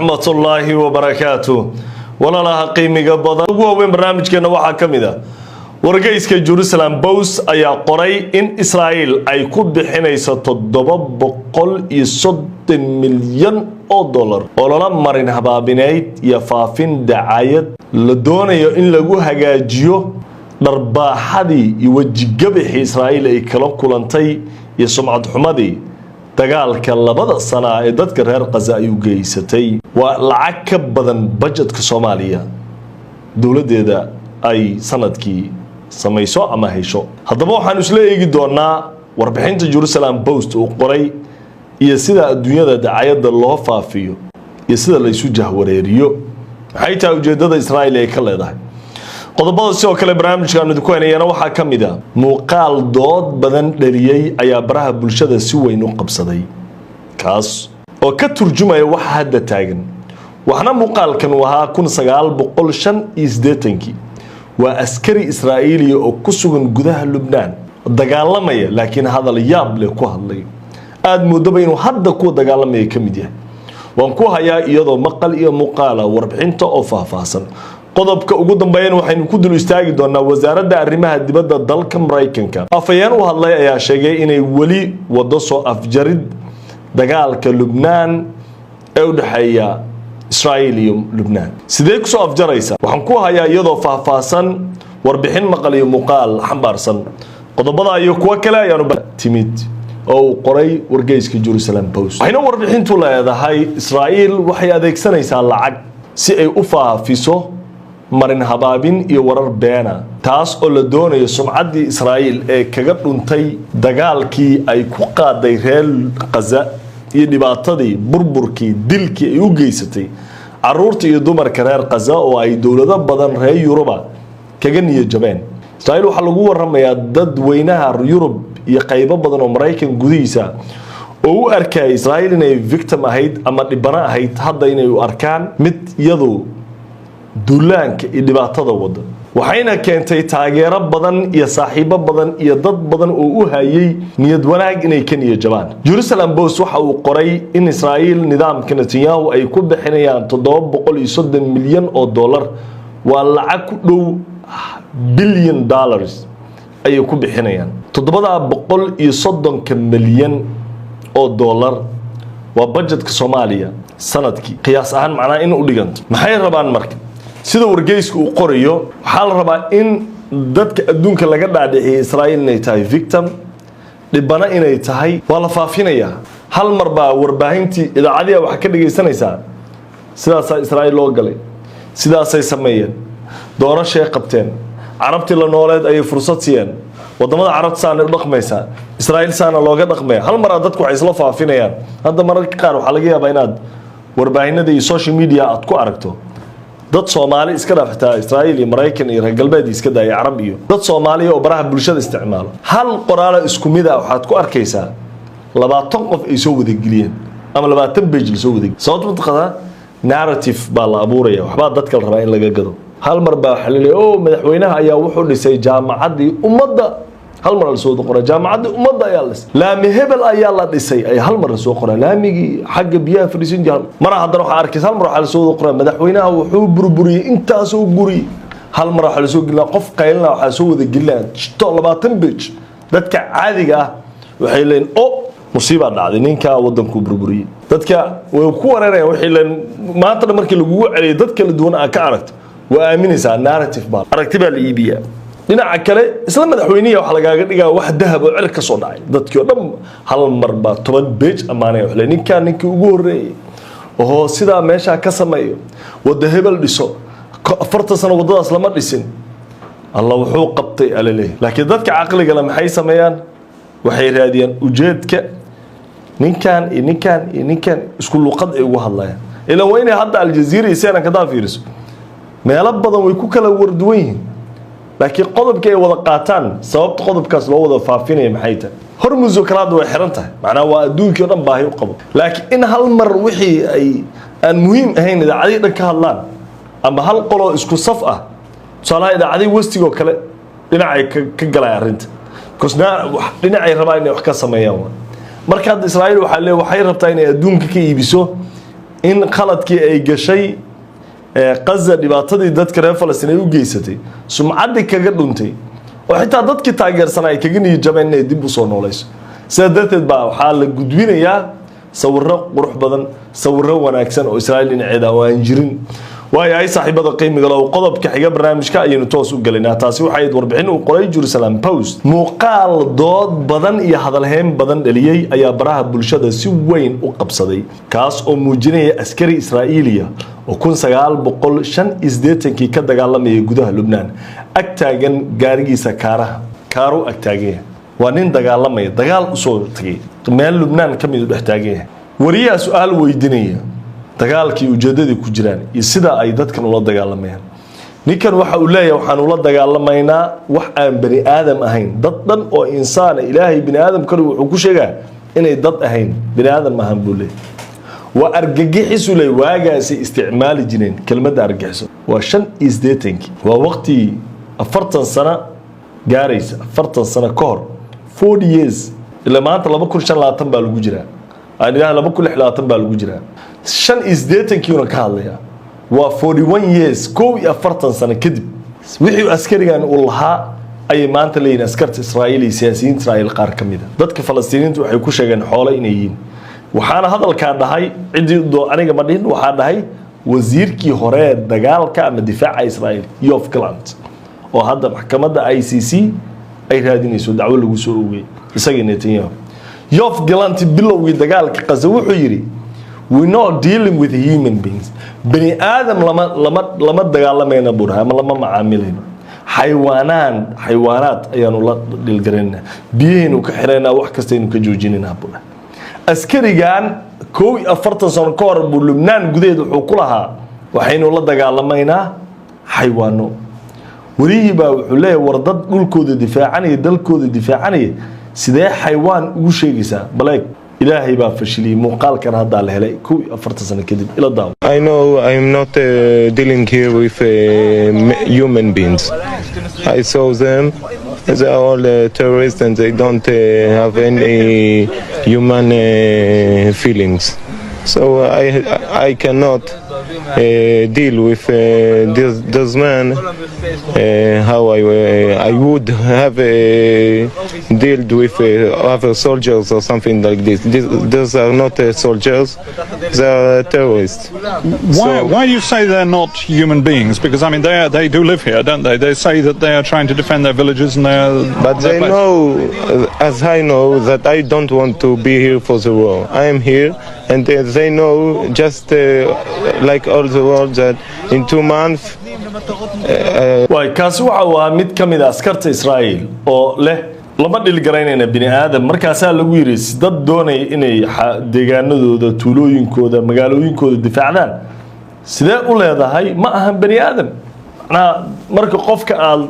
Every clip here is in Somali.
Raxmatullaahi wabarakaatu. Walaalaha qiimiga badan, ugu waaweyn barnaamijkeena waxaa ka mid ah wargeyska Jerusalem Post ayaa qoray in Israa'iil ay ku bixinayso 730 milyan oo dollar ololo marin habaabineyd iyo faafin dacayad la doonayo in lagu hagaajiyo dharbaaxadii iyo wejigabixii Israa'iil ay kala kulantay iyo sumcad xumadii dagaalka 2da sana ee dadka reer Qaza ay u geysatay. Waa lacag ka badan bajetka Soomaaliya dowladdeeda ay sanadkii samayso ama hesho. Haddaba waxaanu isla eegi doonaa warbixinta Jerusalem Post uu qoray iyo sida adduunyada dacayadda loo faafiyo iyo sida laysu jahwareeriyo. Maxay tahay ujeeddada Israa'iil ay ka leedahay? Qodobada sidoo kale barnaamijkaanu idinku haynayana waxaa ka mid a muuqaal dood badan dhaliyey ayaa baraha bulshada si weyn u qabsaday, kaas oo ka turjumaya waxa hadda taagan. Waxna muuqaalkan uu ahaa 1985-kii. Waa askari Israa'iiliya oo ku sugan gudaha Lubnaan dagaalamaya, laakiin hadal yaab leh ku hadlay, aada moodaba inuu hadda kuwa dagaalamaya ka mid yahay. Waan ku hayaa iyadoo maqal iyo muuqaala warbixinta oo faahfaahsan. Qodobka ugu dambeeyana waxaynu ku dul istaagi doonaa wasaaradda arrimaha dibadda dalka Maraykanka. Afhayeen u hadlay ayaa sheegay inay weli wado soo afjarid dagaalka Lubnaan ee u dhexeeya Israa'iil iyo Lubnaan. Sidee kusoo afjaraysa? Waxaan ku hayaa iyadoo faahfaahsan, warbixin maqal iyo muuqaal xambaarsan. Qodobada iyo kuwo kale ayaanu timid oo uu qoray wargeyska Jerusalem Post. Waxayna warbixintu leedahay Israa'iil waxay adeegsanaysaa lacag si ay u faafiso marin habaabin iyo warar beena, taas oo la doonayo sumcaddii Israa'iil ee kaga dhuntay dagaalkii ay ku qaaday reer Qaza iyo dhibaatadii, burburkii, dilkii ay u geysatay caruurta iyo dumarka reer Qaza, oo ay dowlado badan reer Yuruba kaga niyo jabeen. Israa'iil waxaa lagu waramayaa dadweynaha Yurub iyo qaybo badan oo Maraykan gudihiisa oo u arkaya Israa'iil inay victim ahayd ama dhibano ahayd, hadda inay u arkaan mid iyadu duulaanka iyo dhibaatada wada. Waxayna keentay taageero badan iyo saaxiibo badan iyo dad badan oo u hayay niyad wanaag inay ka niyad jabaan. Jerusalem Post waxa uu qoray in Israa'iil nidaamka Netanyahu ay ku bixinayaan 730 milyan oo dollar. Waa lacag ku dhow billion dollars ayay ku bixinayaan. 730-ka milyan oo dollar waa budgetka Soomaaliya sanadkii qiyaas ahaan, macnaha in u dhiganto. Maxay rabaan marka? Sida wargeyska uu qorayo, waxaa la rabaa in dadka adduunka laga dhaadhiciyay Israa'iil inay tahay victim, dhibano inay tahay. Waa la faafinayaa. Hal mar baa warbaahintii idaacadihi waxaa ka dhagaysanaysaa sidaasaa Israa'iil loo galay, sidaasay sameeyeen, doorashay qabteen, Carabtii la nooleed ayay fursad siiyeen, wadamada Carabta saanay u dhaqmaysaa, Israa'iil saana looga dhaqmaya. Hal maraa dadku waxay isla faafinayaan. Hadda mararka qaar waxaa laga yaabaa inaad warbaahinada iyo social media aad ku aragto dad Soomaali iska dhaaf, xitaa Israa'iil iyo Maraykan iyo reer galbeed iska daaya, Carab iyo dad Soomaaliya oo baraha bulshada isticmaalo, hal qoraalo isku mid ah waxaad ku arkaysaa 20 qof ay soo wadageliyeen ama 20 page lasoo wadageliy. Sababta mataqaanaa? Narrative baa la abuuraya, waxbaa dadka la rabaa in laga gado. Hal mar baa waxaa laleeyahay, o madaxweynaha ayaa wuxuu dhisay jaamacaddii ummadda. Hal mar lasoo qoraa jaamacaddii ummadda ayaa la dhisay, laami hebel ayaa la dhisay ayaa hal mar lasoo qoraa, laamigii xagga biyaha fadhiisan jira. Mar haddana waxaa arkaysa hal mar waxaa lasoo wada qoraa madaxweynaha wuxuu burburiyey intaasoo guri. Hal mar waxaa lasoo gelinaa qof qaylina, waxaa soo wada gelinaa 20 page. Dadka caadiga ah waxay leeyiin, o musiibaa dhacday, ninkaa wadankuu burburiyey. Dadka way ku wareerayaan. Waxay leeyiin maanta dhan markii lagugu celiyay dad kala duwan aad ka aragto, waa aaminaysaa. Narrative baa, aragti baa la iibiyaa. Dhinaca kale, isla madaxweynihi waxaa lagaaga dhigaa wax dahab oo cir ka soo dhacay. Dadkii oo dhan hal mar baa 10 page ammaanaya. Waxay leeyihin, ninkaa ninkii ugu horreeyey oo sidaa meeshaa ka sameeyo, wadda hebel dhiso, 40 sano waddadaas lama dhisin, Alla wuxuu qabtay alaleeyahy. Laakiin dadka caqligale maxay sameeyaan? Waxay raadiyaan ujeedka ninkan iyo ninkan iyo ninkan isku luqad ay ugu hadlayaan. Ilaan waa inay hadda Aljaziira iyo CNN kadaa fiiriso, meelo badan way ku kala warduwan yihiin, laakiin qodobka ay wada qaataan, sababta qodobkaas loo wada faafinaya maxay tahay? Hormuz oo kale hadda way xiran tahay, macnaha waa adduunkii o dhan baahi u qabo. Laakiin in hal mar wixii ay aan muhiim ahayn idaacadihii dhan ka hadlaan ama hal qoloo isku saf ah, tusaalaha idaacadihii westigoo kale dhinacay ka galay arrinta, because dhinacay rabaan inay wax ka sameeyaan waa. Marka hadda Israa'iil waxaa le waxay rabtaa inay adduunka ka iibiso. In khaladkii ay gashay Qaza, dhibaatadii dadka reer Falastiin ay u geysatay, sumcaddii kaga dhuntay oo xitaa dadkii taageersanaa ay kaga niyad jabeen, inay dib usoo noolayso. Sidaa darteed baa waxaa la gudbinayaa sawiro qurux badan, sawiro wanaagsan oo Israa'iil dhinaceeda oo aan jirin. Waayahay, saaxiibada qiimiga low, qodobka xiga barnaamijka ayaynu toos u gelaynaa. Taasi waxay ahayd warbixin uu qoray Jerusalem Post. Muuqaal dood badan iyo hadalheyn badan dhaliyey ayaa baraha bulshada si weyn u qabsaday, kaas oo muujinaya askari Israa'iiliya oo 1985-kii ka dagaalamayay gudaha Lubnaan, ag taagan gaarigiisa kaaraha. Kaaru ag taagan yahay. Waa nin dagaalamaya, dagaal usoo tagay, meel Lubnaan ka mid u dhex taagan yahay. Wariyaha su-aal weydiinaya dagaalkii, ujeedadii ku jiraan iyo sida ay dadkan ula dagaalamayaan. Ninkan waxa uu leeyahay: "Waxaan ula dagaalamaynaa wax aan bani aadam ahayn, dad dhan oo insaana. Ilaahay bani aadam kale wuxuu ku sheegaa inay dad ahayn, bani aadam ahaan," buu leeyahay. Waa argagixisu leey. Waagaasay isticmaali jireen kelmadda argagixiso. Waa 85-kii, waa waqti 40 sano gaaraysa, 40 sano ka hor, 40 years. Ilaa maanta 2025 baa lagu jiraa, aan idhaha 2026 baa lagu jiraa. 85-kiina ka hadlayaa, waa 41 years, 41 sano kadib. Wixii askarigan uu lahaa ayay maanta leeyihin askarta Israa'iil iyo siyaasiyiinta Israa'iil qaar ka mid a. Dadka Falastiiniyiinta waxay ku sheegeen xoolo inay yihiin. Waxaana hadalkaa dhahay ciddii doo aniga ma dhihin, waxaa dhahay wasiirkii hore ee dagaalka ama difaaca Israa'iil, Yoav Gallant, oo hadda maxkamadda ICC ay raadinayso, dacwo lagu soo oogay isagii Netanyahu. Yoav Gallant bilowgii dagaalka Qaza wuxuu yidhi: "We not dealing with human beings." Bani aadam lama dagaalamayna, buu dhahay, ama lama macaamilayno. Xaywaanaan, xaywaanaad ayaanu la dhilgaraynaa, biyahaynu ka xiraynaa, wax kastaynu ka joojinaynaa, buu dhahay. Askarigan 41 sano ka hor buu Lubnaan gudaheed wuxuu ku lahaa: "Waxaynu la dagaalamaynaa xaywaano." Warihii baa wuxuu leeyahay: "War dad dhulkooda difaacanaya, dalkooda difaacanaya, sidee xaywaan ugu sheegaysaa?" Baleeg, Ilaahay baa fashiliyey. Muuqaalkan haddaa la helay 41 sano kadib. Ila daawo. I know I'm not dealing here with human beings. I saw them. They are all terrorists and they don't have any human feelings. So I cannot deal with this man how I would have dealt with other soldiers or something like this. These are not soldiers; they are terrorists. Why, why do you say they're not human beings? Because, I mean, they do live here, don't they? They say that they are trying to defend their villages and their. But their they place. know, as I know, that I don't want to be here for the war. I am here, and they know, just like all the world, that in 2 months Waay, kaasi waxa uu ahaa mid ka mid a askarta Israa'iil oo leh lama dhilgaraynayna bini aadam. Markaasaa lagu yidhi: dad doonaya inay deegaanadooda, tuulooyinkooda, magaalooyinkooda difaacdaan, sidee u leedahay ma ahan bani aadam? Macnaha, marka qofka aad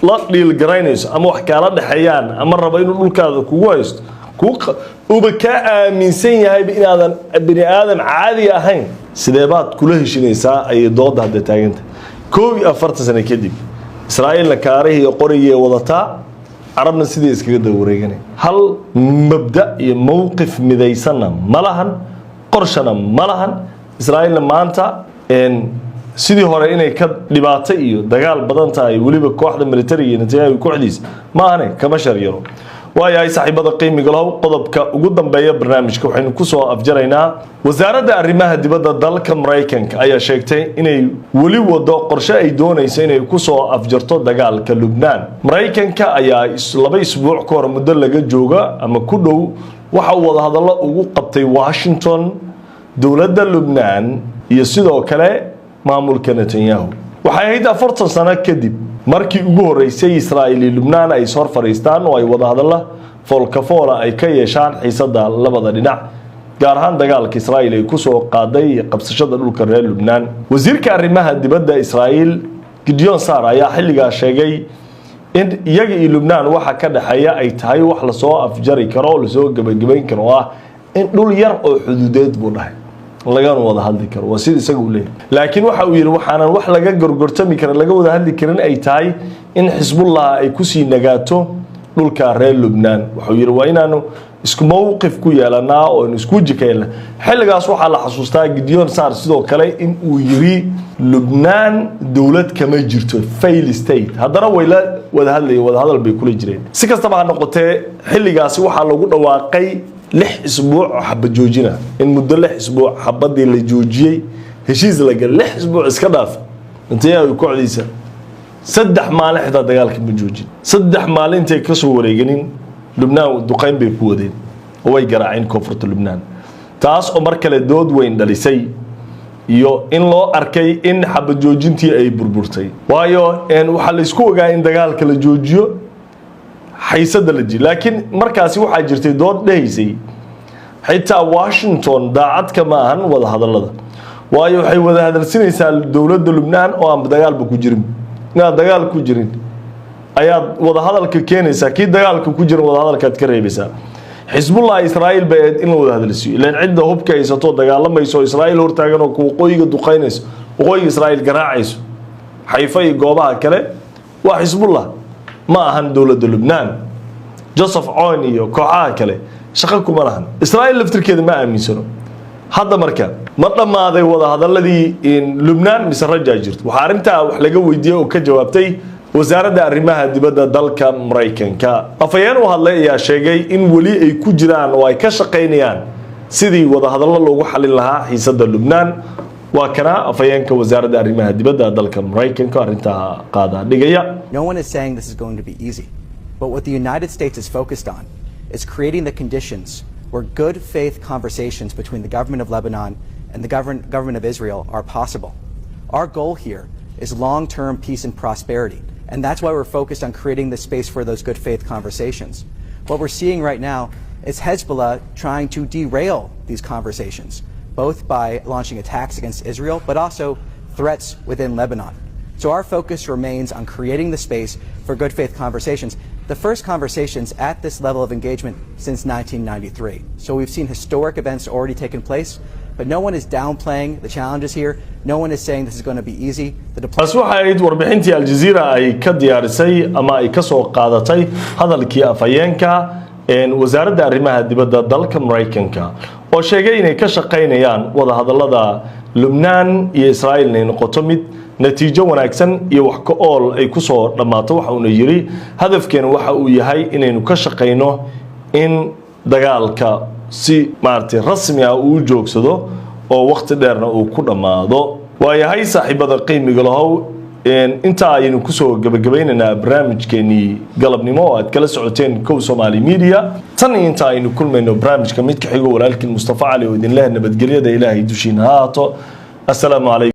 la dhiilgaraynayso ama wax kaala dhexeeyaan ama rabo inuu dhulkaada kugu haysto, uba kaa aaminsan yahayba inaadan bini aadam caadi ahayn, sidee baad kula heshinaysaa? Ayay dooda hadda taaganta, 41 sano kadib. Israa'iilna kaarihii iyo qorigii wadataa, Carabna sidii iskaga daba wareeganay. Hal mabda iyo mowqif midaysanna ma lahan, qorshana ma lahan. Israa'iilna maanta sidii hore inay ka dhibaato iyo dagaal badan tahay, weliba kooxda militariga iyo Netanyahu kooxdiisa ma ahane, kama sharyaro. Waayahay, saaxiibada qiimiga lahow, qodobka ugu dambeeya barnaamijka waxaynu kusoo afjaraynaa: wasaaradda arrimaha dibadda dalka Maraykanka ayaa sheegtay inay weli wado qorshe ay doonayso inay kusoo afjarto dagaalka Lubnaan. Maraykanka ayaa 2 isbuuc ka hor, muddo laga jooga ama ku dhow, waxa uu wadahadallo ugu qabtay Washington dowladda Lubnaan iyo sidoo kale maamulka Netanyahu. Waxay ahayd 40 sano kadib markii ugu horreysay Israa'iil iyo Lubnaan ay ishor fadhiistaan oo ay wadahadalla foolkafoola ay ka yeeshaan xiisada labada dhinac, gaar ahaan dagaalka Israa'iil ay kusoo qaaday qabsashada dhulka reer Lubnaan. Wasiirka arrimaha dibadda Israa'iil, Gideon Saar, ayaa xilligaa sheegay in iyaga iyo Lubnaan waxa ka dhexeeya ay tahay wax lasoo afjari karo oo lasoo gebagabayn karo, oo ah in dhul yar oo xuduudeed, buu dhahay, lagana wada hadli karo. Waa sida isaga uu leeyahay. Laakiin waxa uu yidhi waxaanan wax laga gorgortami karin, laga wada hadli karin ay tahay in Xisbullah ay kusii nagaato. Dhulka reer Lubnaan wuxuu yidhi waa inaanu isku mowqif ku yeelanaa oo aynu isku jika yeelnaa. Xilligaas waxaa la xasuustaa Gideon Saar sidoo kale in uu yiri Lubnaan dowlad kama jirto, failed state. Haddana way la wada hadlayeen, wadahadal bay kula jireen. Si kastaba ha noqotee, xilligaasi waxaa lagu dhawaaqay 6 isbuuc oo xabad joojina, in muddo 6 isbuuc xabadii la joojiyey, heshiis la galay. 6 isbuuc iska dhaaf, Netanyahu kooxdiisa 3 maalin xitaa dagaalka ma joojin. 3 maalin intay kasoo wareeganin, Lubnaan duqeyn bay ku wadeen oo way garaaceen koonfurta Lubnaan, taas oo mar kale dood weyn dhalisay iyo in loo arkay in xabad joojintii ay burburtay, waayo waxaa la isku ogaa in dagaalka la joojiyo, xaysada la jiyo. Laakiin markaasi waxaa jirtay dood dhehaysay xitaa Washington daacadka ma ahan wada hadallada, waayo waxay wada hadalsinaysaa dowladda Lubnaan oo aan dagaalba ku jirin. Inaad dagaal ku jirin ayaad wadahadalka keenaysaa, kii dagaalka ku jiran wadahadalkaad ka reebaysaa. Xisbullah Israa'iil bay ahayd in la wada hadalsiiyo, ilaan cidda hubka haysato, dagaalamayso, Israa'iil hortaagan oo waqooyiga duqaynayso, waqooyiga Israa'iil garaacayso, Xayfa iyo goobaha kale, waa Xisbullah, ma ahan dowladda Lubnaan. Joseph Cohen iyo kooxaha kale shaqo kuma lahan. Israa'iil laftirkeeda ma aaminsano. Hadda marka ma dhammaaday wadahadaladii Lubnaan mise rajaa jirto? Waxaa arrintaa wax laga weydiiyey oo ka jawaabtay Wasaaradda Arrimaha Dibadda dalka Maraykanka. Afhayeen u hadlay ayaa sheegay in weli ay ku jiraan oo ay ka shaqaynayaan sidii wadahadallo loogu xalin lahaa xiisadda Lubnaan. Waa kana afhayeenka Wasaaradda Arrimaha Dibadda dalka Maraykanka arrintaa qaada dhigaya. No one is saying this is going to be easy. But what the United States is focused on is creating the conditions where good faith conversations between the government of Lebanon and the government of Israel are possible. Our goal here is long term peace and prosperity. And that's why we're focused on creating the space for those good faith conversations. What we're seeing right now is Hezbollah trying to derail these conversations, both by launching attacks against Israel, but also threats within Lebanon. So our focus remains on creating the space for good faith conversations. The first conversations at this level of engagement since 1993. So we've seen historic events already taken place, but no one is downplaying the challenges here. No one is saying this is going to be easy. The Taasi waxay ahayd warbixintii Aljazeera ay ka diyaarisay ama ay ka soo qaadatay hadalkii afhayeenka Wasaaradda Arrimaha Dibadda dalka Maraykanka oo sheegay inay ka shaqaynayaan wadahadallada Lubnaan iyo Israa'iil inay noqoto mid natiijo wanaagsan iyo wax ka ool ay ku soo dhammaato. Waxa uuna yidhi hadafkeenu waxa uu yahay inaynu ka shaqayno in dagaalka si maaragtay rasmi ah uu joogsado oo wakhti dheerna uu ku dhammaado. Waayahay, saaxiibada qiimiga lahow, intaa ayaynu kusoo gebagabaynaynaa barnaamijkeenii galabnimo oo aad kala socoteen Kow Somaali Media. Tan iyo inta aynu kulmayno barnaamijka mid ka xigo, walaalkiin Mustafa Cali oo idin leh nabadgelyada Ilaahay dushiina ha ahaato. Assalaamu calaykum.